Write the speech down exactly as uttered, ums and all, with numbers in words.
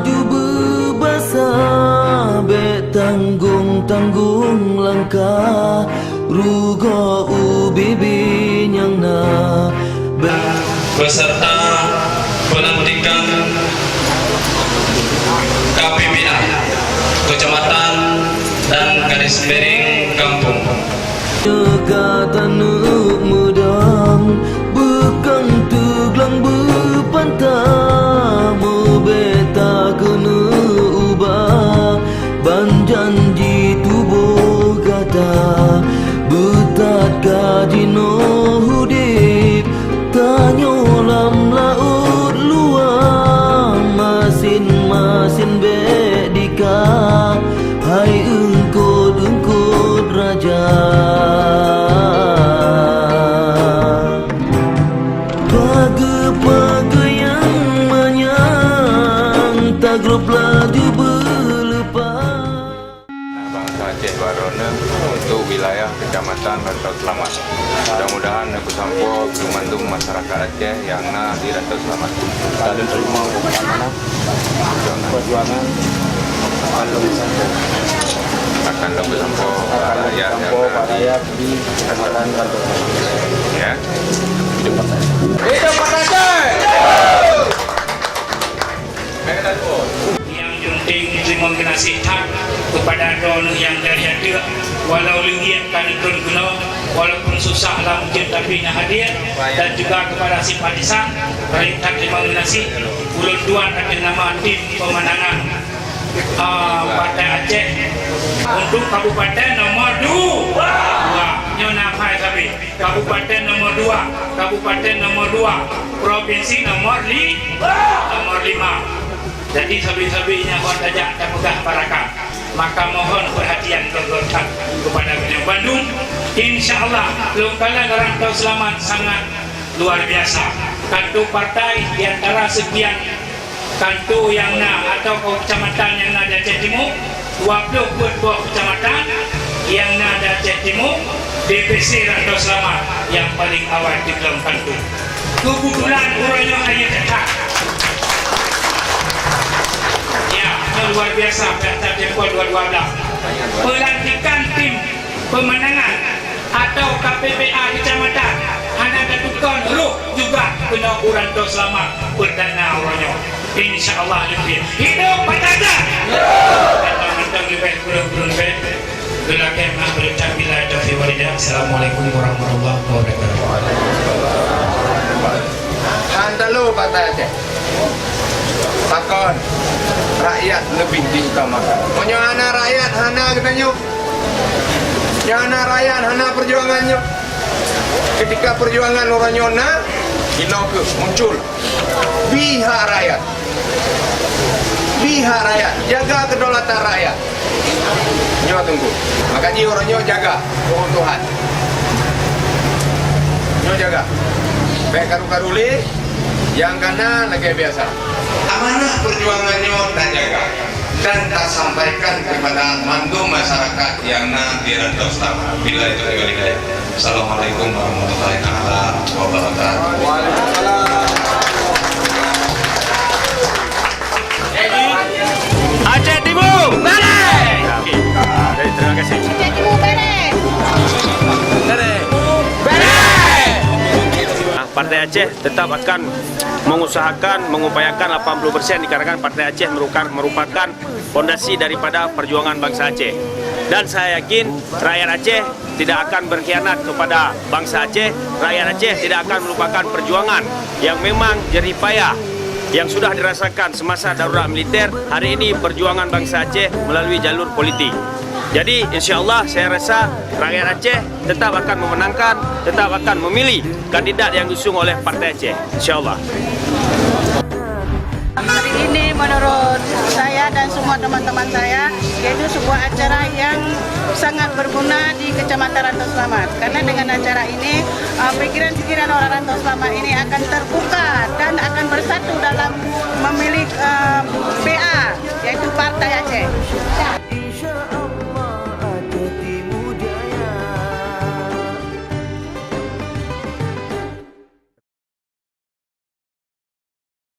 Beubasa, bék tanggong-tanggong langkah, rugoe u bibi nyang na. Beserta pelantikan K P P A, kecamatan dan garis miring kampung. Teuka taneuk meudong, beukang teuglang beupantah, meubeta keuneuk ubah, ban janji tuboh gata, beutat ka jinoe udeb, tanyoe lam laôt luwa, masin-masin bék dika. Hai eungkot-eungkot raja, pageue-pageue nyang manyang, tagrôb laju beuleupah. Bangsa Aceh baroe neuh untuk wilayah Kecamatan Rantau Selamat. Mudah-mudahan neupeusampoe keu mandum masyarakat Aceh nyang na di Rantau Selamat. Kami terima hukuman perjuangan akan lom bersambung para rakyat yang ada di Kecamatan Rantau. Ya. Hidup Partai Aceh! Nyang penting terima kasih that kepada droeneuh nyang dari ateueh, walau leungit ka neutrön keunoe, walaupun susah lam ujeuen tapi na hadir, dan juga kepada simpatisan, paléng that terima kasih ulôn tuan atas nama tim pemenangan ah, Partai Aceh untuk kabupaten nomor dua. Nyoe na hai sabe. Kabupaten nomor dua, kabupaten nomor dua, provinsi nomor li-, nomor lima. Jadi sabe-sabe nyang kon tajak tapeugah barakat. Maka mohon perhatian geutanyoe kepada geutanyoe bandum. Insya Allah, lôn kalon Rantau Selamat sangat luar biasa. Kantor partai di antara sekian kantor nyang na atau kecamatan nyang na di Aceh Timu, dua ploh peuet boh kecamatan nyang na di Aceh Timu, D P C Rantau Selamat nyang paléng awai teuglom kantor. Keubeutulan uroe nyoe hayeue that. Ya, nyoe luar biasa, daftar jempol dua dua belas. Pelantikan tim pemenangan atau K P P A kecamatan hana tatukon roh juga keunoe u Rantau Selamat perdana uroe nyoe. Insya Allah leubeh. Hidup Partai Aceh! Mantong-mantong leubeh, kureueng-kureueng leubeh. Geulakée meuah beureukat, billahi taufiq wal hidayah. Assalamualaikum warahmatullahi wabarakatuh. Han talo Partai Aceh. Pakon rakyat leubeh diutamakan. Meunyoe hana rakyat, hana geutanyoe. Nyang hana rakyat, hana perjuangan nyoe. Ketika perjuangan uroe nyoe na, inoe keuh muncul. Bi hak rakyat. Bi hak rakyat. Jaga kedaulatan rakyat. Nyoe teungku. Maka jih uroe nyoe jaga keuutuhan. Nyoe jaga. Bék karu-karu lé, nyang ka na lagée biasa. Amanah perjuangan nyoe tajaga dan tasampaikan kepada mandum masyarakat nyang na di Rantau Selamat. Billahi taufiq wal hidayah. Assalamualaikum warahmatullahi taala wabarakatuh. Aceh Timu! Bareh! Okey. Ah, baik, terima kasih. Aceh Timu bareh! Bareh! Ah, Partai Aceh tetap akan mengusahakan, mengupayakan lapan puluh persen, dikarenakan Partai Aceh meruka-, merupakan fondasi daripada perjuangan bangsa Aceh. Dan saya yakin rakyat Aceh tidak akan berkhianat kepada bangsa Aceh, rakyat Aceh tidak akan melupakan perjuangan yang memang jerih payah yang sudah dirasakan semasa darurat militer, hari ini perjuangan bangsa Aceh melalui jalur politik. Jadi, insya Allah saya rasa rakyat Aceh tetap akan memenangkan, tetap akan memilih kandidat yang diusung oleh Partai Aceh, insya Allah. Hari ini menurut saya dan semua teman-teman saya, yaitu sebuah acara yang sangat berguna di Kecamatan Rantau Selamat. Karena dengan acara ini, eh, pikiran-pikiran orang Rantau Selamat ini akan terbuka dan akan bersatu dalam memilih, eh,